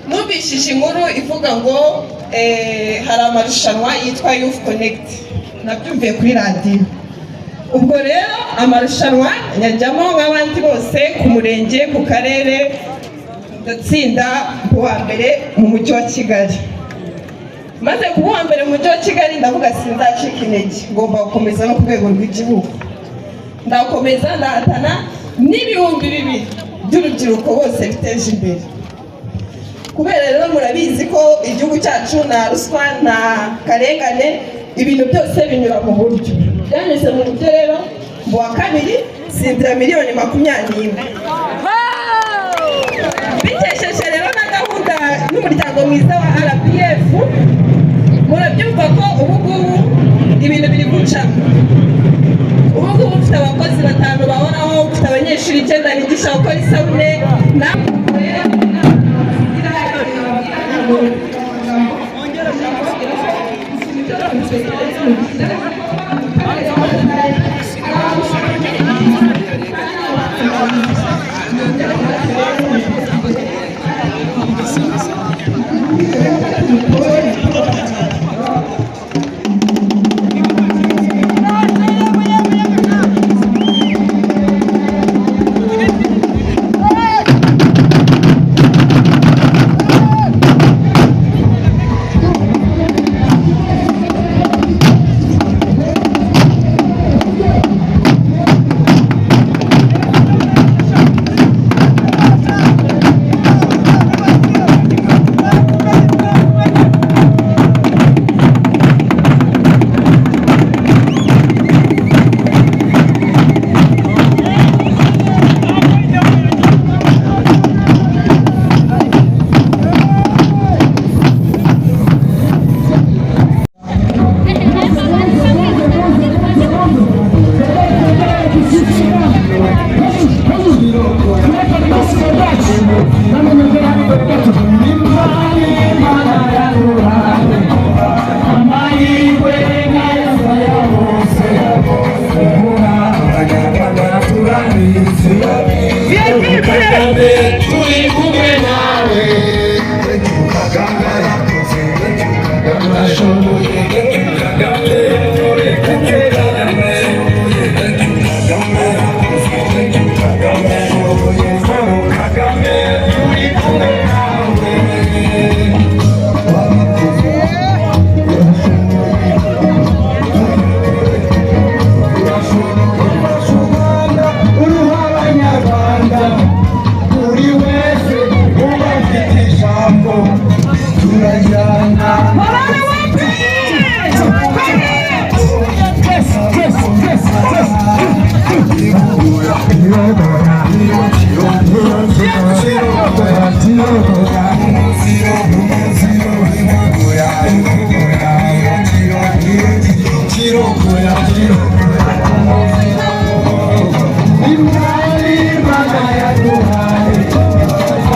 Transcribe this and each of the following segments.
Numvishije inkuru ivuga ngo hari amarushanwa yitwa Youth Connect. Nabyumviye kuri radiyo. Ubwo rero amarushanwa nyajyamo nk'abandi bose, ku murenge, ku karere, ndatsinda uwa mbere mu Mujyi wa Kigali. Maze kuba uwa mbere mu Mujyi wa Kigali, ndavuga: "Sinzacika intege, ngomba gukomeza no ku rwego rw'igihugu." Ndakomeza, ndahatana n'2000 by'urubyiruko bose biteje imbere. Kubera rero murabizi ko igihugu cyacu nta ruswa, nta karengane, ibintu byose binyura mu buryo, byanyuze mu buryo. Rero mu wa kabiri tsindira miliyoni 21, bikesheje rero na gahunda n'umuryango mwiza wa RPF. Murabyumva ko ubu ngubu ibintu biri gucamo. Ubu ngubu mfite abakozi batanu bahoraho, mfite abanyeshuri icyenda bigisha gukora isabune. Namwe rero Turi kumwe nawe. Kagame arakoze, urashoboye. Kagame, Kagame, Kagame arakoze, Kagame ashoboye. Kagame, turi kumwe nawe. Wabikoze, urashoboye, urashoboye. Ufasha u Rwanda, uruha Abanyarwanda, buri wese uba afite ijambo, turajyana. Twese, twese, twese, twese.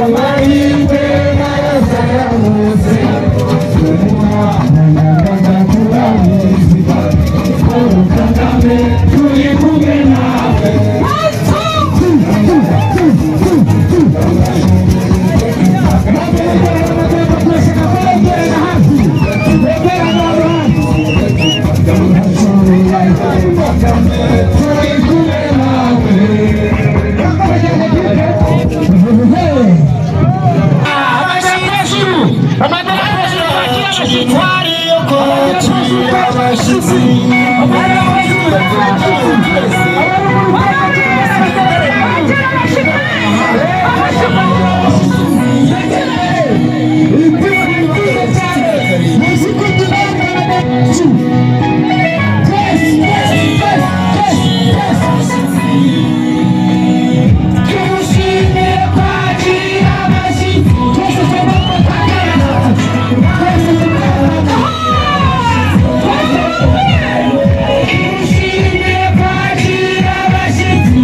Amahirwe n'ayasayabose, turabizi. Paul Kagame, turi kumwe nawe. Turi kumwe nawe. Intwari yo kwakira abashyitsi. Tumushimire kwakira abashyitsi. Tumushimire kwakira abashyitsi.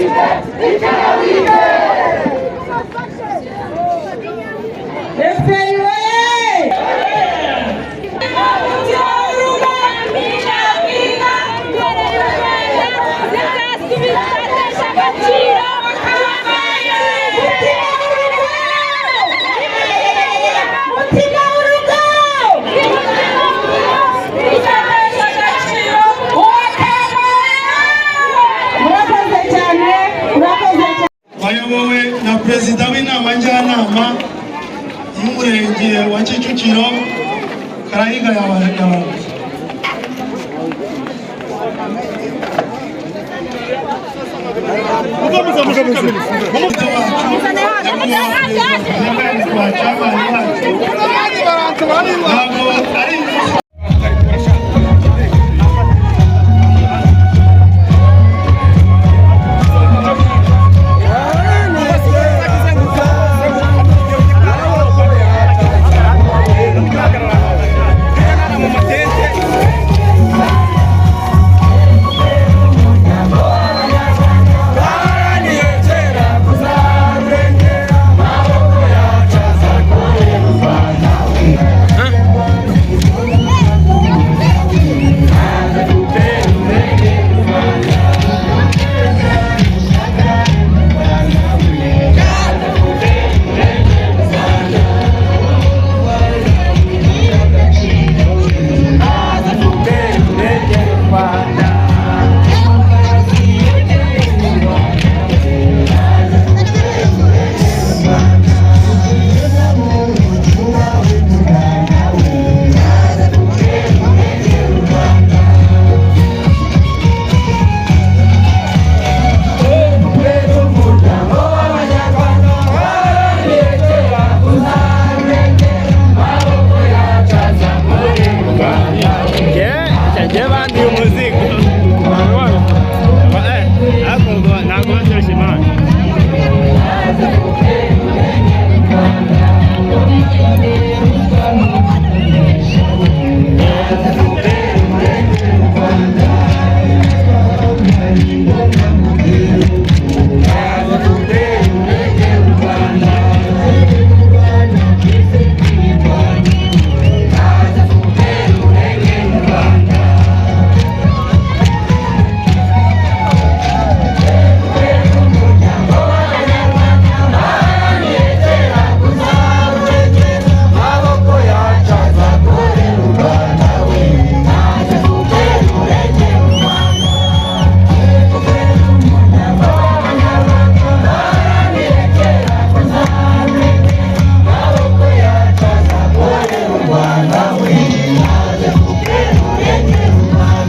Icara wige. FPR oye! Mutima w'urugo! Murakoze cyane, murakoze cyane. Bayobowe na perezida w'inama njyanama y'umurenge wa Kicukiro, Karahiga Yabanza. Perezida wacu, nyakubahwa chairman wacu, ntabwo ari Njye bandiye umuzigo. Ntabwo batoroshye imana.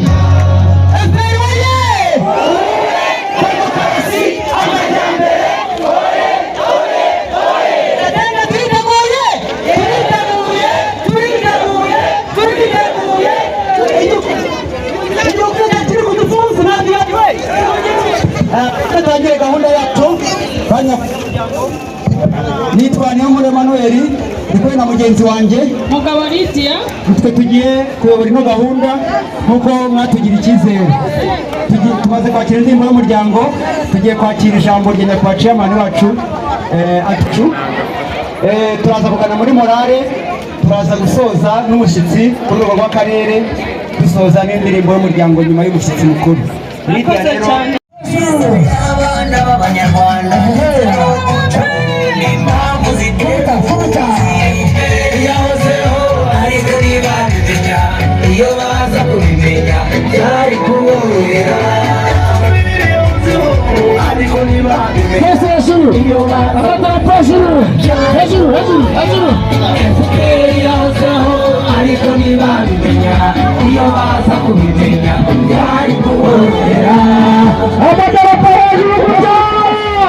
FPR oye! Demokarasi, amajyambere, oye, oye, oye! Tena turiteguye, turiteguye, turiteguye, turiteguye. Igihugu kiri kudufunza ntabwo we. Tutangire gahunda yacu. Nitwa Niyonkuru Emmanuel, ndi kumwe na mugenzi wanjye Mugabo Lydia. Twe tugiye kuyobora ino gahunda nk'uko mwatugira icyizere. Tumaze kwakira indirimbo y'umuryango, tugiye kwakira ijambo rya nyakubahwa chairman wacu acu. Turaza kugana muri morale, turaza gusoza n'umushyitsi ku rwego rw'akarere, dusoza n'indirimbo y'umuryango nyuma y'umushyitsi mukuru. Lydia Murakoze rero cyane. Abana b'Abanyarwanda n'impamvu zitera yahozeho, ariko ntibabimenya. Iyo baza kubimenya byari kuborohera, ariko ntibabimenya. Twese hejuru! Amadarapo hejuru! Hejuru, hejuru, hejuru! Yahozeho, ariko ntibabimenya. Iyo baza kubimenya byari kuborohera. Amadarapo hejuru gutya!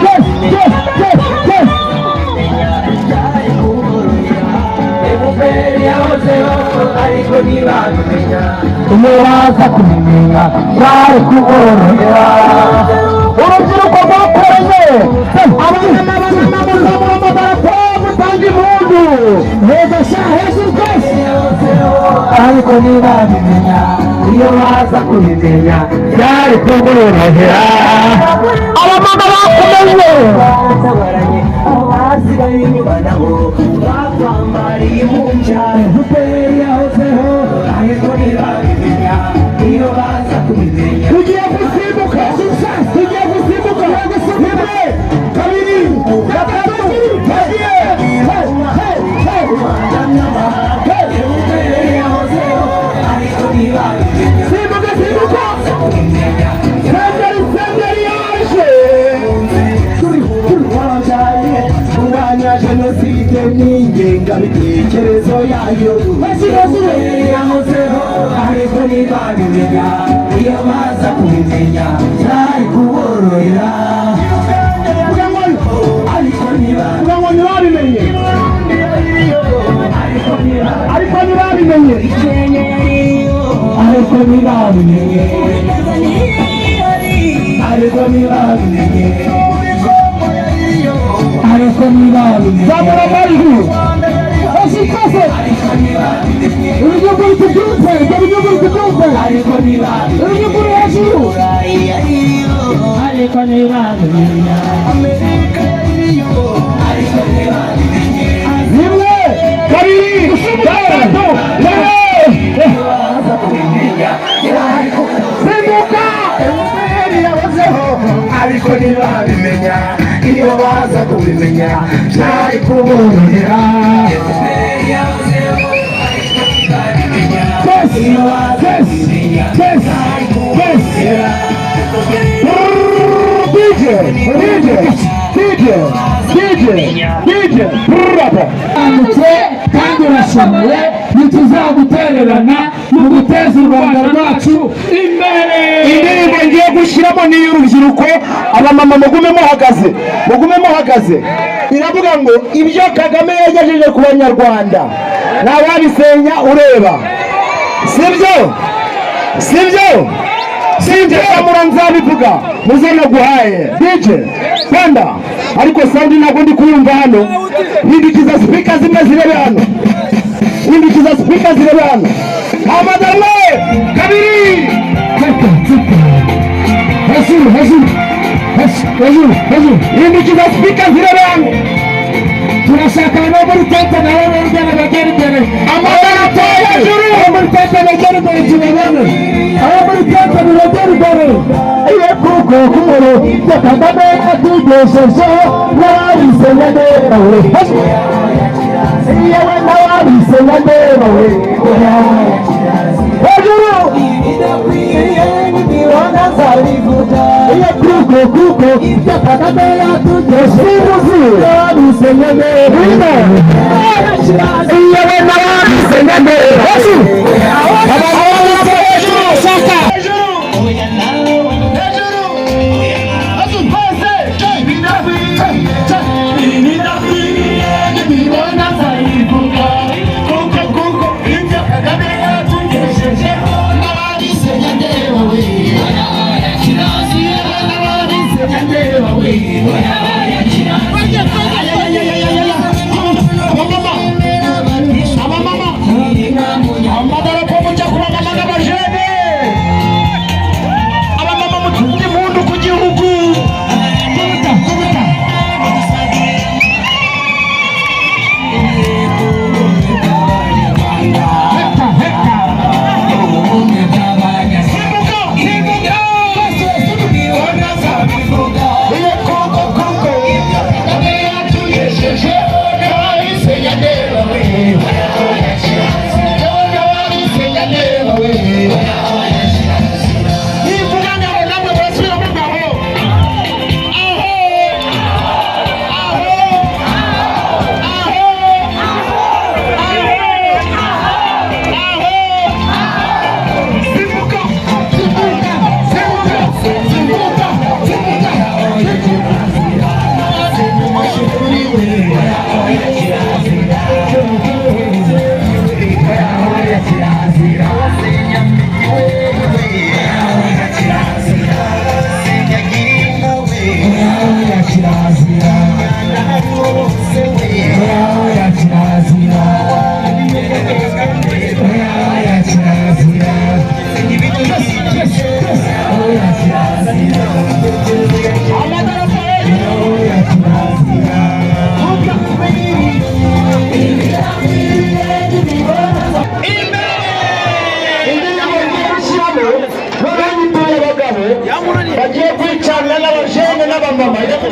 Yes, yes, yes, yes! Yahozeho, ariko ntibabimenya. Iyo baza kubimenya byari kuborohera. Urubyiruko rwakoranye, abana n'abana, muzamura amadarapo, mutanga impundu heza sha, hejuru twese. Ariko ntibabimenya. Iyo Iyo baza kubimenya byari kuborohera. Abamama bakomeje Batabaranye abasigaye inyuma nabo bakwambariye impumbya. FPR yahozeho ariko ntibabimenya. Iyo baza kubimenya. Tugiye gusimbuka, tugiye gusimbuka, rimwe, kabiri, gatatu, tugiye. Hey, hey, hey. FPR yahozeho ariko ntibabimenya. Simbuka, simbuka. Senderi, Senderi yaje. Wabyaye kurwanya jenoside n'ingengabitekerezo yayo. FPR yahozeho ariko ntibabimenya. Iyo baza kubimenya byari kuborohera. Ariko Kugira ngo ntibabimenye, ariko ntibabimenye. Ariko ntibabimenye. Ariko ntibabimenye. Ariko ntibabimenye. Zamura amajwi. Bashikase. Ibinyuguru tubyumve, ibyo binyuguru tubyumve. Ariko ntibabimenye. Ibinyuguru hejuru. Ariko ntibabimenya. Rimwe, kabiri, gatatu, kane. Baza kubimenya. Simbuka. FPR yahozeho ariko ntibabimenya. Iyo baza kubimenya byari kuborohera. Yes, yes, yes, yes. DJ, DJ, DJ, DJ, DJ, bravo. Kandi urashoboye, ntituzagutererana mu guteza u Rwanda rwacu imbere. Indirimbo ngiye gushyiramo ni iy'urubyiruko. Abamama mugume muhagaze, mugume muhagaze. Iravuga ngo ibyo Kagame yagejeje ku banyarwanda ntawabisenya ureba. Sibyo? Sibyo? Sibyo? Kamura nzabivuga muze naguhaye DJ panda, ariko sound ntabwo ndi kuyumva hano. Hindukiza speaker zimwe zirebe hano, hindukiza speaker zirebe hano. Amadame kabiri. Hejuru, hejuru, hejuru, hejuru. Hindukiza speaker zirebe hano. Turashaka abo muri tente nabo bongera bagera imbere. Amadarapo hejuru. Abo muri tente bagera imbere tubabone. Abo muri tente nibagera imbere. Iyo kuko kumuro ibyo Kagame yatugejejeho n'ababisenya ndeba we, yewe n'ababisenya ndeba we. Hejuru. Iyo kuko kuko ibyo Kagame yatugejejeho n'ababisenya ndeba we, yewe n'ababisenya ndeba. Hejuru. Amadarapo hejuru. Shaka. Amadarapo mujya ku bamama n'abajene. Abamama mutunge impundu ku gihugu.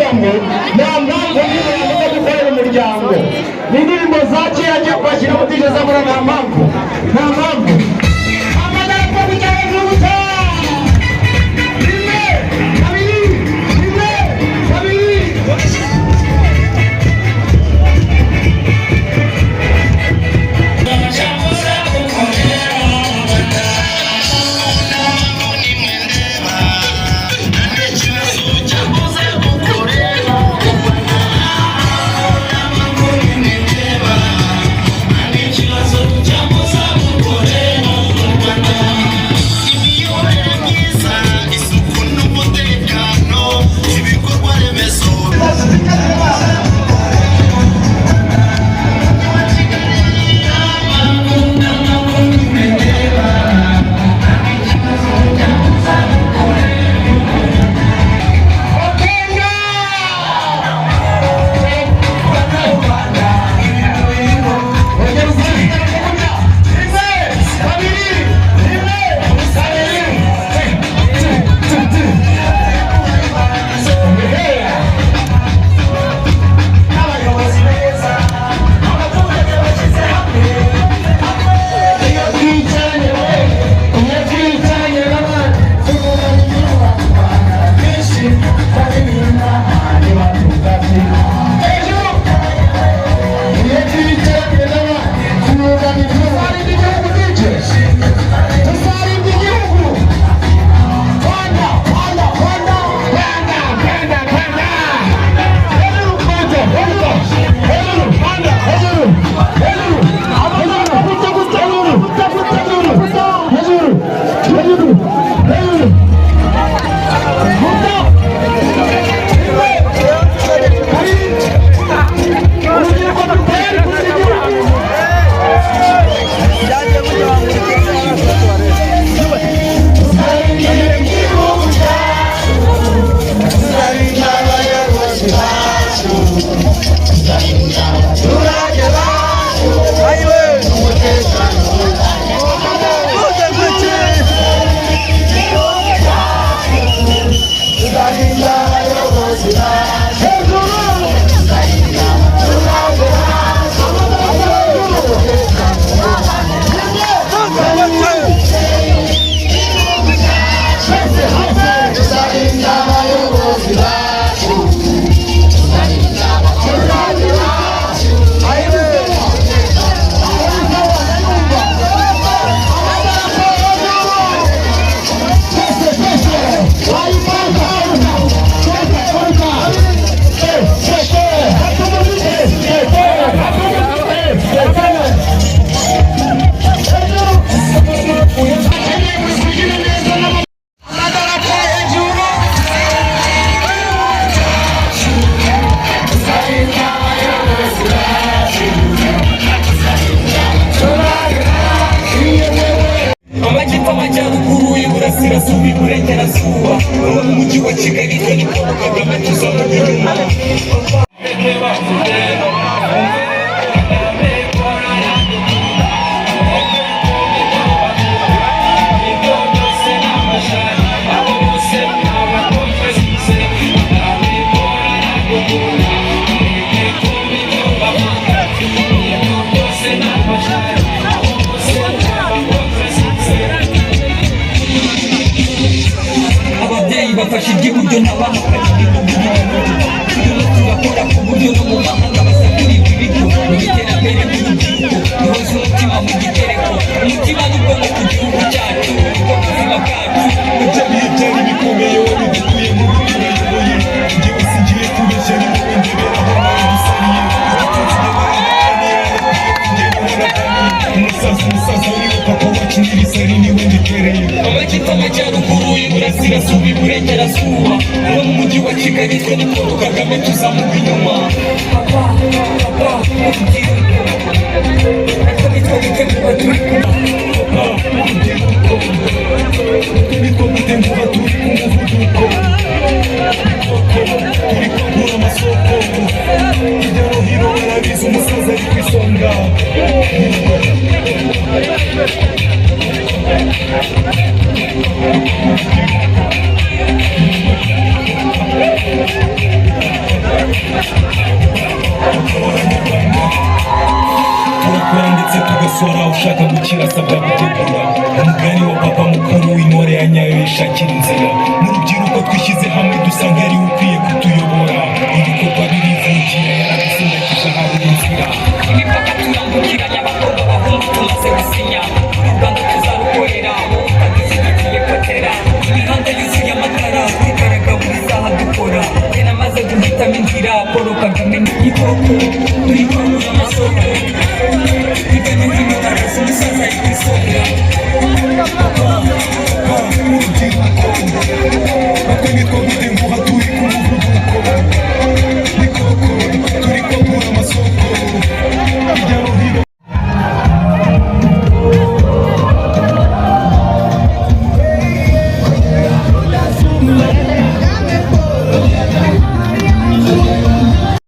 Iravuga ngo nta mpamvu n'imwe yabuza gukorera umuryango. Ni indirimbo za kera agiye kwakira DJ Zamura. Nta mpamvu, nta mpamvu. Amadarapo bijyanye n'ubuta. Rimwe, kabiri, rimwe, kabiri. Amajyepfo, amajyaruguru, iburasirazuba, iburengerazuba, uwo mu mujyi wa Kigali, twe Paul Kagame tuzamuka inyuma. Ababyeyi bafashe iry'iburyo n'abahakanye, turimo turakora ku buryo no mu mahanga basakura ibi bigo mu iterambere ry'urubyiruko. Duhoze umutima mu gitereko, umutima n'ubwonko ku gihugu cyacu, nibwo buzima bwacu. Ibyo bihe byari bikomeye, wabidukuye mu buryo urayoboye. Njyewe singiye kubeshya, ni wowe ndeberaho naragusaniye igitutsi. Umusaza, umusaza uriwe papa wacu n'irisari niwe mbitereye. Amajyepfo, amajyaruguru, iburasirazuba, iburengerazuba, no mu mujyi wa Kigali, twe ni Paul Kagame tuzamuka inyuma. Papa, papa, urubyiruko natwe nitwe gutegura, turi kumwe. Papa, urubyiruko nitwo gutegura, turi ku muvuduko, turi kwagura amasoko hirya no hino, barabizi umusaza ari ku isonga. Gukosora, ushaka gukira asabwa gutegura. Umugani wa papa mukuru, intore ya nyayo yishakira.